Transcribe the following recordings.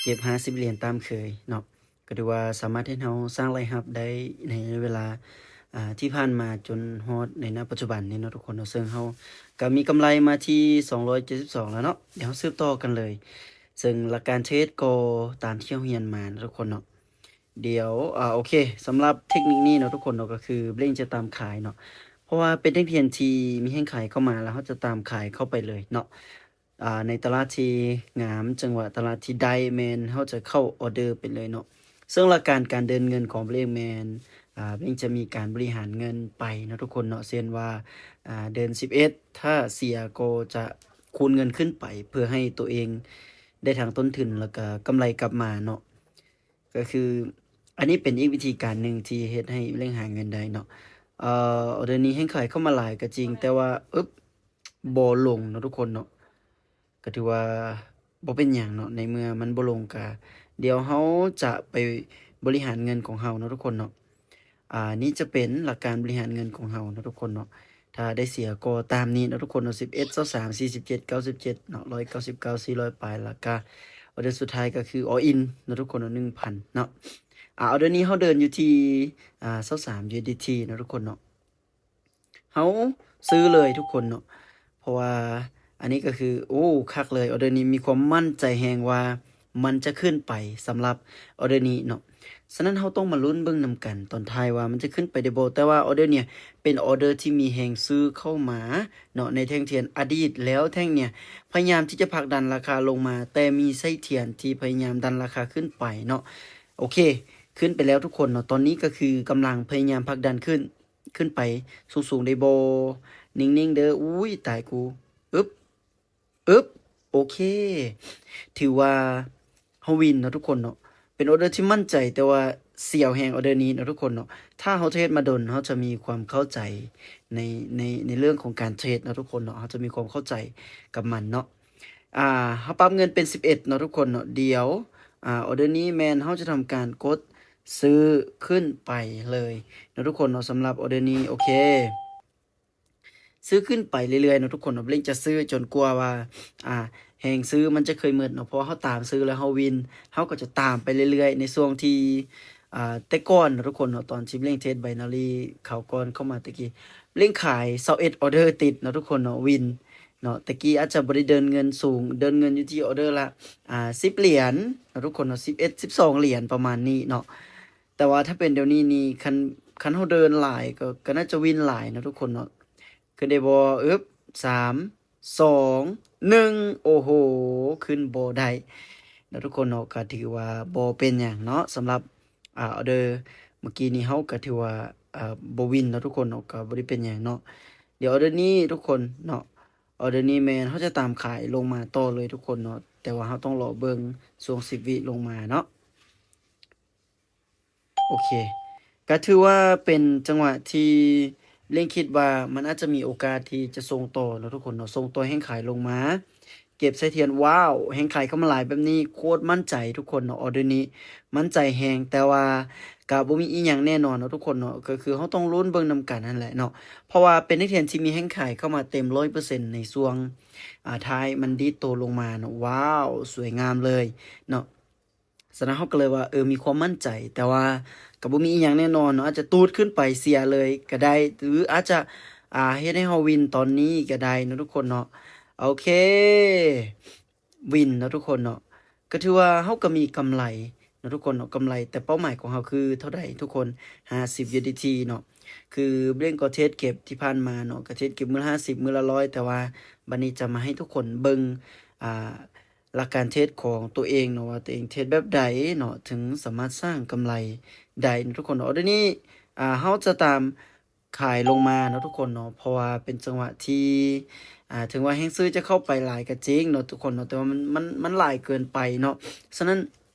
ເກັບຫ້າສິບຫຼຽນຕາມເຄີຍເນາະ ກໍຖືວ່າສາມາດເຮັດເຮົາສ້າງລາຍຮັບໄດ້ໃນໄລຍະເວລາ ອ່າ ທີ່ຜ່ານມາຈົນຮອດໃນ ນະ ປັດຈຸບັນນີ້ເນາະທຸກຄົນເນາະ. ເຊິ່ງເຮົາກໍມີກຳໄລມາທີ່ສອງຮ້ອຍເຈັດສິບສອງແລ້ວເນາະ. ດຽວເຮົາສືບຕໍ່ກັນເລີຍ. ເຊິ່ງຫຼັກການເທຣດກໍຕາມທີ່ເຮົາຮຽນມາເນາະທຸກຄົນເນາະ. ດຽວ ອາ ໂອເຄ ສຳລັບເທັກນິກນີ້ເນາະທຸກຄົນເນາະ ກໍຄືເບຣງຈະຕາມຂາຍເນາະ ເພາະວ່າເປັນແທ່ງທຽນທີ່ມີແຮງຂາຍເຂົ້າມາ ແລ້ວເຮົາຈະຕາມຂາຍເຂົ້າໄປເລີຍເນາະ. ອາ ໃນຕະຫຼາດທີ່ງາມ ຈັງຫວະຕະຫຼາດທີ່ໄດ້ແມ່ນເຮົາຈະເຂົ້າອໍເດີໄປເລີຍເນາະ. ເຊິ່ງຫຼັກການການເດີນເງິນຂອງເບຣງແມ່ນ ອາ ເບຣງຈະມີການບໍລິຫານເງິນໄປເນາະທຸກຄົນເນາະ. ເຊັ່ນວ່າ ອາ ເດືອນສິບເອັດ ຖ້າເສຍກໍຈະຄູນເງິນຂຶ້ນໄປ ເພື່ອໃຫ້ຕົວເອງໄດ້ທັງຕົ້ນທຶນ ແລ້ວກະກຳໄລກັບມາເນາະ. ກໍຄືອັນນີ້ເປັນອີກວິທີການໜຶ່ງທີ່ເຮັດໃຫ້ເລັ່ງຫາເງິນໄດ້ເນາະ. ເອີ ອໍເດີນີ້ແຮງຂາຍເຂົ້າມາຫຼາຍກໍຈິງ ແຕ່ວ່າ ອຶບ ບໍ່ລົງເນາະທຸກຄົນເນາະ. ກໍຖືວ່າບໍ່ເປັນຫຍັງເນາະ ໃນເມື່ອມັນບໍ່ລົງ ກະດຽວເຮົາຈະໄປບໍລິຫານເງິນຂອງເຮົາເນາະທຸກຄົນເນາະ. ອາ ນີ້ຈະເປັນຫຼັກການບໍລິຫານເງິນຂອງເຮົາເນາະທຸກຄົນເນາະ. ຖ້າໄດ້ເສຍກໍຕາມນີ້ເນາະທຸກຄົນເນາະ ສິບເອັດ ຊາວສາມ ສີ່ສິບເຈັດ ເກົ້າສິບເຈັດເນາະ ຮ້ອຍເກົ້າສິບເກົ້າ ສີ່ຮ້ອຍປາຍ ແລ້ວກະອໍເດີສຸດທ້າຍກໍຄື all in ເນາະທຸກຄົນເນາະ ໜຶ່ງພັນເນາະ. ອາ ອໍເດີນີ້ເຮົາເດີນຢູ່ທີ່ ອາ ຊາວສາມ USDT ເນາະທຸກຄົນເນາະ. ເຮົາຊື້ເລີຍທຸກຄົນເນາະ ເພາະວ່າອັນນີ້ກໍຄື ໂອ້ ຄັກເລີຍ. ອໍເດີນີ້ມີຄວາມໝັ້ນໃຈແຮງວ່າມັນຈະຂຶ້ນໄປ ສຳລັບອໍເດີນີ້ເນາະ. ສະນັ້ນເຮົາຕ້ອງມາລຸ້ນເບິ່ງນຳກັນຕອນທ້າຍວ່າມັນຈະຂຶ້ນໄປໄດ້ບໍ່. ແຕ່ວ່າອໍເດີນີ້ເປັນອໍເດີທີ່ມີແຮງຊື້ເຂົ້າມາເນາະ ໃນແທ່ງທຽນອະດີດ ແລ້ວແທ່ງນີ້ພະຍາຍາມທີ່ຈະຜັກດັນລາຄາລົງມາ ແຕ່ມີໄສ້ທຽນທີ່ພະຍາຍາມດັນລາຄາຂຶ້ນໄປເນາະ. ໂອເຄ ຂຶ້ນໄປແລ້ວທຸກຄົນເນາະ. ຕອນນີ້ກໍຄືກຳລັງພະຍາຍາມຜັກດັນຂຶ້ນ ຂຶ້ນໄປສູງໆ ໄດ້ບໍ່? ນິ່ງໆ ເດີ. ອຸ້ຍ ຕາຍກູ. ອຶບ ອຶບ ໂອເຄ ຖືວ່າເຮົາວິນເນາະທຸກຄົນເນາະ. ເປັນອໍເດີທີ່ໝັ້ນໃຈ ແຕ່ວ່າສຽວແຮງອໍເດີນີ້ເນາະທຸກຄົນເນາະ. ຖ້າເຮົາເທຣດມາດົນ ເຮົາຈະມີຄວາມເຂົ້າໃຈໃນ ໃນ ໃນເລື່ອງຂອງການເທຣດເນາະທຸກຄົນເນາະ. ເຮົາຈະມີຄວາມເຂົ້າໃຈກັບມັນເນາະ. ອາ ເຮົາປັບເງິນເປັນສິບເອັດເນາະທຸກຄົນເນາະ. ດຽວ ອາ ອໍເດີນີ້ແມ່ນເຮົາຈະທຳການກົດຊື້ຂຶ້ນໄປເລີຍເນາະທຸກຄົນເນາະ. ສຳລັບອໍເດີນີ້ ໂອເຄ ຊື້ຂຶ້ນໄປເລື້ອຍໆເນາະທຸກຄົນເນາະ. ເລັງຈະຊື້ຈົນກວ່າວ່າ ອາ ແຮງຊື້ມັນຈະເຄີຍໝົດເນາະ. ເພາະວ່າເຮົາຕາມຊື້ແລ້ວເຮົາວິນ ເຮົາກໍຈະຕາມໄປເລື້ອຍໆ ໃນຊ່ວງທີ່ ອາ ແຕ່ກ່ອນເນາະທຸກຄົນເນາະ. ຕອນທີ່ເລັງເທຣດໄບນາຣີຄາວກ່ອນເຂົ້າມາແຕ່ກີ້ ເລັງຂາຍຊາວເອັດອໍເດີຕິດເນາະທຸກຄົນເນາະ ວິນເນາະ. ແຕ່ກີ້ອາດຈະບໍ່ໄດ້ເດີນເງິນສູງ ເດີນເງິນຢູ່ທີ່ອໍເດີລະ ອາ ສິບຫຼຽນເນາະທຸກຄົນເນາະ ສິບເອັດ ສິບສອງຫຼຽນປະມານນີ້ເນາະ. ແຕ່ວ່າຖ້າເປັນດຽວນີ້ນີ້ ຄັນ ຄັນເຮົາເດີນຫຼາຍກໍ ກໍໜ້າຈະວິນຫຼາຍເນາະທຸກຄົນເນາະ. ຂຶ້ນໄດ້ບໍ່? ອຶບ ສາມ ສອງ ໜຶ່ງ ໂອ້ໂຫ ຂຶ້ນບໍ່ໄດ້ເນາະທຸກຄົນເນາະ. ກໍຖືວ່າບໍ່ເປັນຫຍັງເນາະ ສຳລັບ ອາ ອໍເດີມື້ກີ້ນີ້ເຮົາກໍຖືວ່າ ອາ ບໍ່ວິນເນາະທຸກຄົນເນາະ ກໍບໍ່ໄດ້ເປັນຫຍັງເນາະ. ດຽວອໍເດີນີ້ທຸກຄົນເນາະ ອໍເດີນີ້ແມ່ນເຮົາຈະຕາມຂາຍລົງມາຕໍ່ເລີຍທຸກຄົນເນາະ. ແຕ່ວ່າເຮົາຕ້ອງລໍເບິ່ງຊ່ວງສິບວິລົງມາເນາະ. ໂອເຄ ກໍຖືວ່າເປັນຈັງຫວະທີ່ເລັງຄິດວ່າມັນອາດຈະມີໂອກາດທີ່ຈະສົ່ງຕໍ່ເນາະທຸກຄົນເນາະ. ສົ່ງຕໍ່ແຮງຂາຍລົງມາ ເກັບໃສ່ທຽນ ວ້າວ ແຮງຂາຍເຂົ້າມາຫຼາຍແບບນີ້ ໂຄດໝັ້ນໃຈທຸກຄົນເນາະ. ອໍເດີນີ້ໝັ້ນໃຈແຮງ ແຕ່ວ່າກໍບໍ່ມີອີ່ຫຍັງແນ່ນອນເນາະທຸກຄົນເນາະ. ກໍຄືເຮົາຕ້ອງລຸ້ນເບິ່ງນຳກັນຫັ້ນແຫຼະເນາະ ເພາະວ່າເປັນນັກທຽນທີ່ມີແຮງຂາຍເຂົ້າມາເຕັມຮ້ອຍເປີເຊັນໃນຊ່ວງ ອາ ທ້າຍມັນດີດໂຕລົງມາເນາະ. ວ້າວ ສວຍງາມເລີຍເນາະ. ສະນັ້ນເຮົາກໍເລີຍວ່າ ເອີ ມີຄວາມໝັ້ນໃຈ ແຕ່ວ່າກໍບໍ່ມີອີ່ຫຍັງແນ່ນອນເນາະ. ອາດຈະຕູດຂຶ້ນໄປເສຍເລີຍກໍໄດ້ ຫຼືອາດຈະ ອາ ເຮັດໃຫ້ເຮົາວິນຕອນນີ້ກໍໄດ້ເນາະທຸກຄົນເນາະ. ໂອເຄ ວິນເນາະທຸກຄົນເນາະ. ກໍຖືວ່າເຮົາກໍມີກຳໄລເນາະທຸກຄົນເນາະ. ກຳໄລ ແຕ່ເປົ້າໝາຍຂອງເຮົາຄືເທົ່າໃດທຸກຄົນ? ຫ້າສິບ USDT ເນາະ. ຄືເບຣງກໍເທຣດເກັບທີ່ຜ່ານມາເນາະ ກໍເທຣດເກັບມື້ລະຫ້າສິບ ມື້ລະຮ້ອຍ ແຕ່ວ່າບັດນີ້ຈະມາໃຫ້ທຸກຄົນເບິ່ງ ອາ ຫຼັກການເທຣດຂອງຕົວເອງເນາະ ວ່າຕົວເອງເທຣດແບບໃດເນາະ ເຖິງສາມາດສ້າງກຳໄລໄດ້ເນາະທຸກຄົນເນາະ. ດຽວນີ້ ອາ ເຮົາຈະຕາມຂາຍລົງມາເນາະທຸກຄົນເນາະ ເພາະວ່າເປັນຈັງຫວະທີ່ ອາ ເຖິງວ່າແຮງຊື້ຈະເຂົ້າໄປຫຼາຍກໍຈິງເນາະທຸກຄົນເນາະ ແຕ່ວ່າມັນ ມັນ ມັນຫຼາຍເກີນໄປເນາະ. ສະນັ້ນ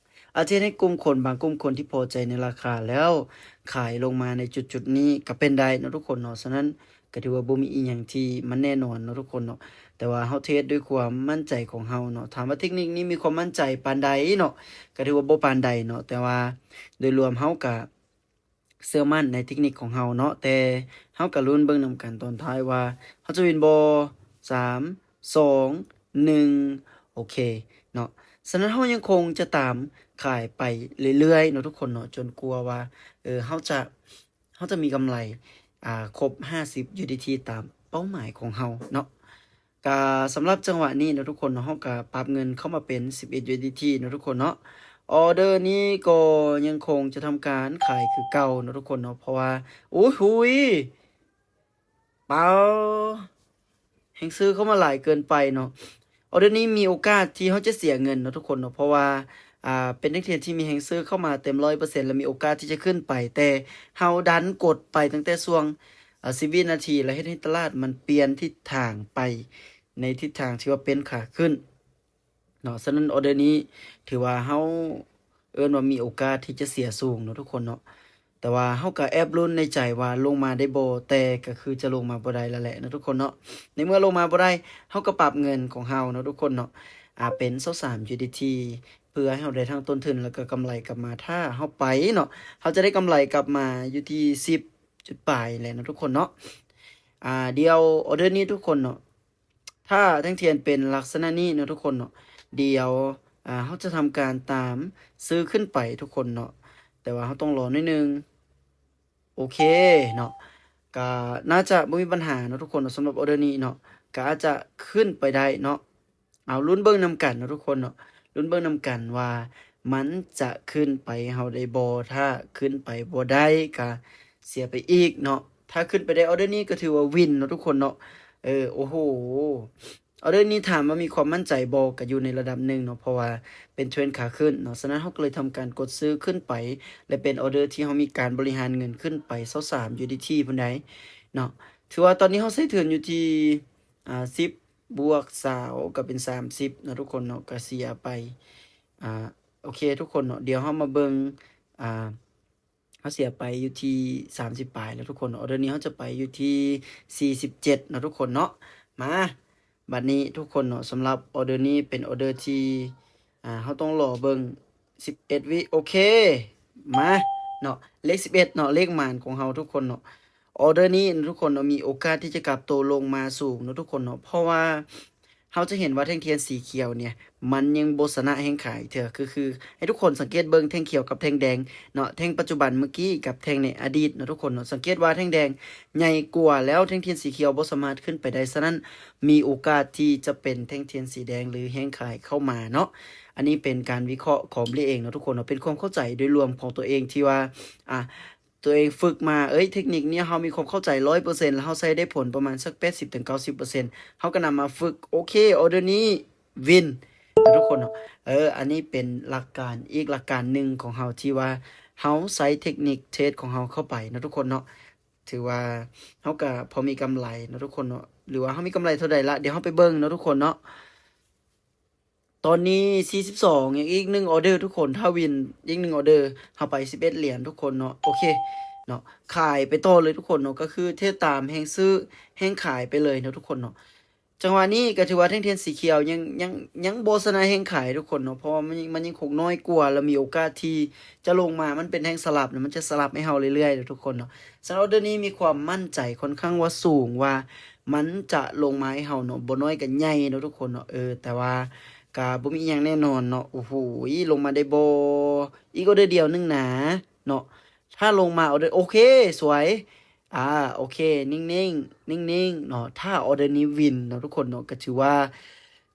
ອາດຈະເຮັດໃຫ້ກຸ່ມຄົນບາງກຸ່ມຄົນທີ່ພໍໃຈໃນລາຄາແລ້ວຂາຍລົງມາໃນຈຸດໆນີ້ກໍເປັນໄດ້ເນາະທຸກຄົນເນາະ. ສະນັ້ນ ກໍຖືວ່າບໍ່ມີອີ່ຫຍັງທີ່ມັນແນ່ນອນເນາະທຸກຄົນເນາະ ແຕ່ວ່າເຮົາເທຣດດ້ວຍຄວາມໝັ້ນໃຈຂອງເຮົາເນາະ. ຖາມວ່າເທັກນິກນີ້ມີຄວາມໝັ້ນໃຈປານໃດເນາະ? ກໍຖືວ່າບໍ່ປານໃດເນາະ ແຕ່ວ່າໂດຍລວມເຮົາກະເຊື່ອໝັ້ນໃນເທັກນິກຂອງເຮົາເນາະ. ແຕ່ເຮົາກະລຸ້ນເບິ່ງນຳກັນຕອນທ້າຍວ່າເຮົາຈະວິນບໍ່? ສາມ ສອງ ໜຶ່ງ ໂອເຄເນາະ. ສະນັ້ນເຮົາຍັງຄົງຈະຕາມຂາຍໄປເລື້ອຍໆເນາະທຸກຄົນເນາະ ຈົນກວ່າວ່າ ເອີ ເຮົາຈະ ເຮົາຈະມີກຳໄລ ອ່າ ຄົບຫ້າສິບ USDT ຕາມເປົ້າໝາຍຂອງເຮົາເນາະ. ກະສຳລັບຈັງຫວະນີ້ເນາະທຸກຄົນເນາະ ເຮົາກະປັບເງິນເຂົ້າມາເປັນສິບເອັດ USDT ເນາະທຸກຄົນເນາະ. ອອເດີນີ້ກໍຍັງຄົງຈະທຳການຂາຍຄືເກົ່າເນາະທຸກຄົນເນາະ ເພາະວ່າ ໂອ້ຍ ຫຸຍ ປາວ ແຮງຊື້ເຂົ້າມາຫຼາຍເກີນໄປເນາະ. ອອເດີນີ້ມີໂອກາດທີ່ເຮົາຈະເສຍເງິນເນາະທຸກຄົນເນາະ ເພາະວ່າ ອ່າ ເປັນນັກທຽນທີ່ມີແຮງຊື້ເຂົ້າມາເຕັມຮ້ອຍເປີເຊັນ ແລະ ມີໂອກາດທີ່ຈະຂຶ້ນໄປ ແຕ່ເຮົາດັນກົດໄປຕັ້ງແຕ່ຊ່ວງ ອ່າ ສິບວິນາທີ ແລະ ເຮັດໃຫ້ຕະຫຼາດມັນປ່ຽນທິດທາງໄປໃນທິດທາງທີ່ວ່າເປັນຂາຂຶ້ນເນາະ. ສະນັ້ນອອເດີນີ້ຖືວ່າເຮົາເອີ້ນວ່າມີໂອກາດທີ່ຈະເສຍສູງເນາະທຸກຄົນເນາະ. ແຕ່ວ່າເຮົາກໍແອບລຸ້ນໃນໃຈວ່າລົງມາໄດ້ບໍ່ ແຕ່ກໍຄືຈະລົງມາບໍ່ໄດ້ແລ້ວແຫຼະເນາະທຸກຄົນເນາະ. ໃນເມື່ອລົງມາບໍ່ໄດ້ ເຮົາກໍປັບເງິນຂອງເຮົາເນາະທຸກຄົນເນາະ ອ່າ ເປັນຊາວສາມ USDT ເພື່ອໃຫ້ເຮົາໄດ້ທັງຕົ້ນທຶນ ແລ້ວກໍກຳໄລກັບມາ. ຖ້າເຮົາໄປເນາະ ເຮົາຈະໄດ້ກຳໄລກັບມາຢູ່ທີ່ສິບຈຸດປາຍແຫຼະເນາະທຸກຄົນເນາະ. ອ່າ ດຽວອອເດີນີ້ທຸກຄົນເນາະ ຖ້າແທ່ງທຽນເປັນລັກສະນະນີ້ເນາະທຸກຄົນເນາະ ດຽວ ອ່າ ເຮົາຈະທຳການຕາມຊື້ຂຶ້ນໄປທຸກຄົນເນາະ. ແຕ່ວ່າເຮົາຕ້ອງລໍໜ້ອຍໜຶ່ງ. ໂອເຄເນາະ ກະໜ້າຈະບໍ່ມີບັນຫາເນາະທຸກຄົນເນາະ. ສຳລັບອອເດີນີ້ເນາະ ກະອາດຈະຂຶ້ນໄປໄດ້ເນາະ. ເອົາ ລຸ້ນເບິ່ງນຳກັນເນາະທຸກຄົນເນາະ ລຸ້ນເບິ່ງນຳກັນວ່າມັນຈະຂຶ້ນໄປເຮົາໄດ້ບໍ່. ຖ້າຂຶ້ນໄປບໍ່ໄດ້ກະເສຍໄປອີກເນາະ. ຖ້າຂຶ້ນໄປໄດ້ອອເດີນີ້ກໍຖືວ່າວິນເນາະທຸກຄົນເນາະ. ເອີ ໂອ້ໂຫ ອອເດີນີ້ຖາມວ່າມີຄວາມໝັ້ນໃຈບໍ່ ກໍຢູ່ໃນລະດັບໜຶ່ງເນາະ ເພາະວ່າເປັນເທຣນຂາຂຶ້ນເນາະ. ສະນັ້ນເຮົາກໍເລີຍທຳການກົດຊື້ຂຶ້ນໄປ ແລະ ເປັນອອເດີທີ່ເຮົາມີການບໍລິຫານເງິນຂຶ້ນໄປຊາວສາມ USDT ພຸ້ນໃດເນາະ. ຖືວ່າຕອນນີ້ເຮົາໃຊ້ທຶນຢູ່ທີ່ ອ່າ ສິບບວກຊາວກໍເປັນສາມສິບເນາະທຸກຄົນເນາະ ກໍເສຍໄປ ອ່າ ໂອເຄທຸກຄົນເນາະ. ດຽວເຮົາມາເບິ່ງ ອ່າ ເຮົາເສຍໄປຢູ່ທີ່ສາມສິບປາຍແລ້ວທຸກຄົນ. ອອເດີນີ້ເຮົາຈະໄປຢູ່ທີ່ສີ່ສິບເຈັດເນາະທຸກຄົນເນາະ. ມາ ບັດນີ້ທຸກຄົນເນາະ ສຳລັບອອເດີນີ້ເປັນອອເດີທີ່ ອ່າ ເຮົາຕ້ອງລໍເບິ່ງສິບເອັດວິ. ໂອເຄ ມາເນາະ ເລກສິບເອັດເນາະ ເລກໝານຂອງເຮົາທຸກຄົນເນາະ. ອອເດີນີ້ນະທຸກຄົນເນາະ ມີໂອກາດທີ່ຈະກັບໂຕລົງມາສູງເນາະທຸກຄົນເນາະ ເພາະວ່າ ເຮົາຈະເຫັນວ່າແທ່ງທຽນສີຂຽວນີ້ ມັນຍັງບໍ່ຊະນະແຮງຂາຍເທື່ອ. ຄື ຄືໃຫ້ທຸກຄົນສັງເກດເບິ່ງແທ່ງຂຽວກັບແທ່ງແດງເນາະ ແທ່ງປັດຈຸບັນເມື່ອກີ້ກັບແທ່ງໃນອະດີດເນາະທຸກຄົນເນາະ. ສັງເກດວ່າແທ່ງແດງໃຫຍ່ກວ່າ ແລ້ວແທ່ງທຽນສີຂຽວບໍ່ສາມາດຂຶ້ນໄປໄດ້. ສະນັ້ນ ມີໂອກາດທີ່ຈະເປັນແທ່ງທຽນສີແດງ ຫຼື ແຮງຂາຍເຂົ້າມາເນາະ. ອັນນີ້ເປັນການວິເຄາະຂອງເບລເອງເນາະທຸກຄົນເນາະ ເປັນຄວາມເຂົ້າໃຈໂດຍລວມຂອງຕົວເອງທີ່ວ່າ ອ່າ ຕົວເອງຝຶກມາ ເອີຍ ເທັກນິກນີ້ເຮົາມີຄວາມເຂົ້າໃຈຮ້ອຍເປີເຊັນ ແລ້ວເຮົາໃຊ້ໄດ້ຜົນປະມານສັກແປດສິບເຖິງເກົ້າສິບເປີເຊັນ ເຮົາກໍນຳມາຝຶກ. ໂອເຄ ອອເດີນີ້ວິນເນາະທຸກຄົນເນາະ. ເອີ ອັນນີ້ເປັນຫຼັກການ ອີກຫຼັກການໜຶ່ງຂອງເຮົາທີ່ວ່າເຮົາໃຊ້ເທັກນິກເທຣດຂອງເຮົາເຂົ້າໄປເນາະທຸກຄົນເນາະ. ຖືວ່າເຮົາກໍພໍມີກຳໄລເນາະທຸກຄົນເນາະ ຫຼືວ່າເຮົາມີກຳໄລເທົ່າໃດລະ ດຽວເຮົາໄປເບິ່ງເນາະທຸກຄົນເນາະ. ຕອນນີ້ສີ່ສິບສອງ ຍັງອີກໜຶ່ງອອເດີທຸກຄົນ ຖ້າວິນອີກໜຶ່ງອອເດີ ເຮົາໄປສິບເອັດຫຼຽນທຸກຄົນເນາະ. ໂອເຄເນາະ ຂາຍໄປຕໍ່ເລີຍທຸກຄົນເນາະ ກໍຄືເທດຕາມແຮງຊື້ແຮງຂາຍໄປເລີຍເນາະທຸກຄົນເນາະ. ຈັງຫວະນີ້ກໍຖືວ່າແທ່ງທຽນສີຂຽວຍັງ ຍັງ ຍັງບໍ່ຊະນະແຮງຂາຍທຸກຄົນເນາະ ເພາະວ່າມັນ ມັນຍັງຄົງນ້ອຍກວ່າ ແລ້ວມີໂອກາດທີ່ຈະລົງມາ ມັນເປັນແທ່ງສະຫຼັບນະ ມັນຈະສະຫຼັບໃຫ້ເຮົາເລື້ອຍໆເນາະທຸກຄົນເນາະ. ສຳລັບອອເດີນີ້ມີຄວາມໝັ້ນໃຈຄ່ອນຂ້າງວ່າສູງວ່າມັນຈະລົງມາໃຫ້ເຮົາເນາະ ບໍ່ນ້ອຍກໍໃຫຍ່ເນາະທຸກຄົນເນາະ. ເອີ ແຕ່ວ່າກໍບໍ່ມີອີ່ຫຍັງແນ່ນອນເນາະ. ໂອ້ໂຫ ລົງມາໄດ້ບໍ່ ອີກອອເດີດຽວໜຶ່ງນາເນາະ. ຖ້າລົງມາອອເດີ ໂອເຄ ສວຍ ອ່າ ໂອເຄ ນິ່ງໆ ນິ່ງໆເນາະ. ຖ້າອອເດີນີ້ວິນເນາະທຸກຄົນເນາະ ກໍຖືວ່າ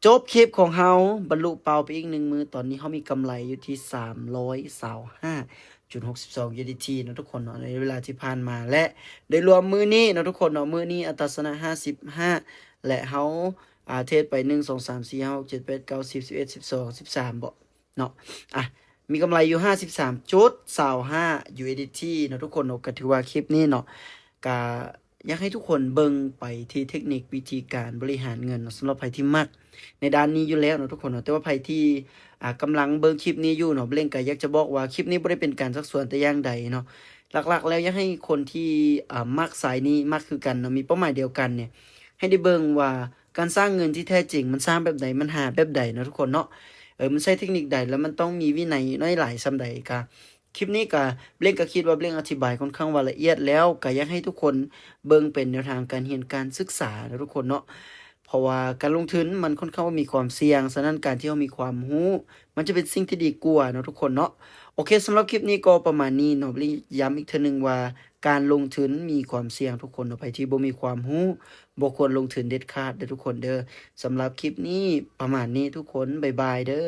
ຈົບຄລິບຂອງເຮົາ ບັນລຸເປົ້າໄປອີກໜຶ່ງມື້. ຕອນນີ້ເຮົາມີກຳໄລຢູ່ທີ່ສາມຮ້ອຍຊາວຫ້າຈຸດຫົກສິບສອງ USDT ເນາະທຸກຄົນເນາະ ໃນເວລາທີ່ຜ່ານມາ ແລະ ໂດຍລວມມື້ນີ້ເນາະທຸກຄົນເນາະ ມື້ນີ້ອັດຕາຊະນະຫ້າສິບຫ້າ ແລະ ເຮົາ ອ່າ ເທດໄປ ໜຶ່ງ ສອງ ສາມ ສີ່ ຫ້າ ຫົກ ເຈັດ ແປດ ເກົ້າ ສິບ ສິບເອັດ ສິບສອງ ສິບສາມ ເບາະເນາະ. ອ່ະ ມີກຳໄລຢູ່ຫ້າສິບສາມຈຸດຊາວຫ້າ USDT ເນາະທຸກຄົນເນາະ. ກໍຖືວ່າຄລິບນີ້ເນາະ ກະ ຢາກໃຫ້ທຸກຄົນເບິ່ງໄປທີ່ເທັກນິກວິທີການບໍລິຫານເງິນເນາະ ສຳລັບໃຜທີ່ມັກໃນດ້ານນີ້ຢູ່ແລ້ວເນາະທຸກຄົນເນາະ. ແຕ່ວ່າໃຜທີ່ ອ່າ ກຳລັງເບິ່ງຄລິບນີ້ຢູ່ເນາະ ເບລເອງກໍຢາກຈະບອກວ່າຄລິບນີ້ບໍ່ໄດ້ເປັນການຊັກຊວນແຕ່ຢ່າງໃດເນາະ. ຫຼັກໆແລ້ວຢາກໃຫ້ຄົນທີ່ ອ່າ ມັກສາຍນີ້ ມັກຄືກັນເນາະ ມີເປົ້າໝາຍດຽວກັນນີ້ ໃຫ້ໄດ້ເບິ່ງວ່າການສ້າງເງິນທີ່ແທ້ຈິງມັນສ້າງແບບໃດ ມັນຫາແບບໃດເນາະທຸກຄົນເນາະ. ເອີ ມັນໃຊ້ເທັກນິກໃດ ແລ້ວມັນຕ້ອງມີວິໄນນ້ອຍຫຼາຍສ່ຳໃດກະ ຄລິບນີ້ກະ ເບລເອງກະຄິດວ່າເບລເອງອະທິບາຍຄ່ອນຂ້າງວ່າລະອຽດແລ້ວ ກະຢາກໃຫ້ທຸກຄົນເບິ່ງເປັນແນວທາງການຮຽນການສຶກສາເນາະທຸກຄົນເນາະ. ເພາະວ່າການລົງທຶນມັນຄ່ອນຂ້າງວ່າມີຄວາມສ່ຽງ, ສະນັ້ນການທີ່ເຮົາມີຄວາມຮູ້ ມັນຈະເປັນສິ່ງທີ່ດີກວ່າເນາະທຸກຄົນເນາະ. ໂອເຄ ສຳລັບຄລິບນີ້ກໍປະມານນີ້ເນາະ, ເລີຍຢ້ຳອີກເທື່ອໜຶ່ງວ່າ ການລົງທຶນມີຄວາມສ່ຽງທຸກຄົນເນາະ, ໃຜທີ່ບໍ່ມີຄວາມຮູ້ ບໍ່ຄວນລົງທຶນເດັດຂາດເດີທຸກຄົນເດີ. ສຳລັບຄລິບນີ້ປະມານນີ້ທຸກຄົນ, ບາຍບາຍເດີ.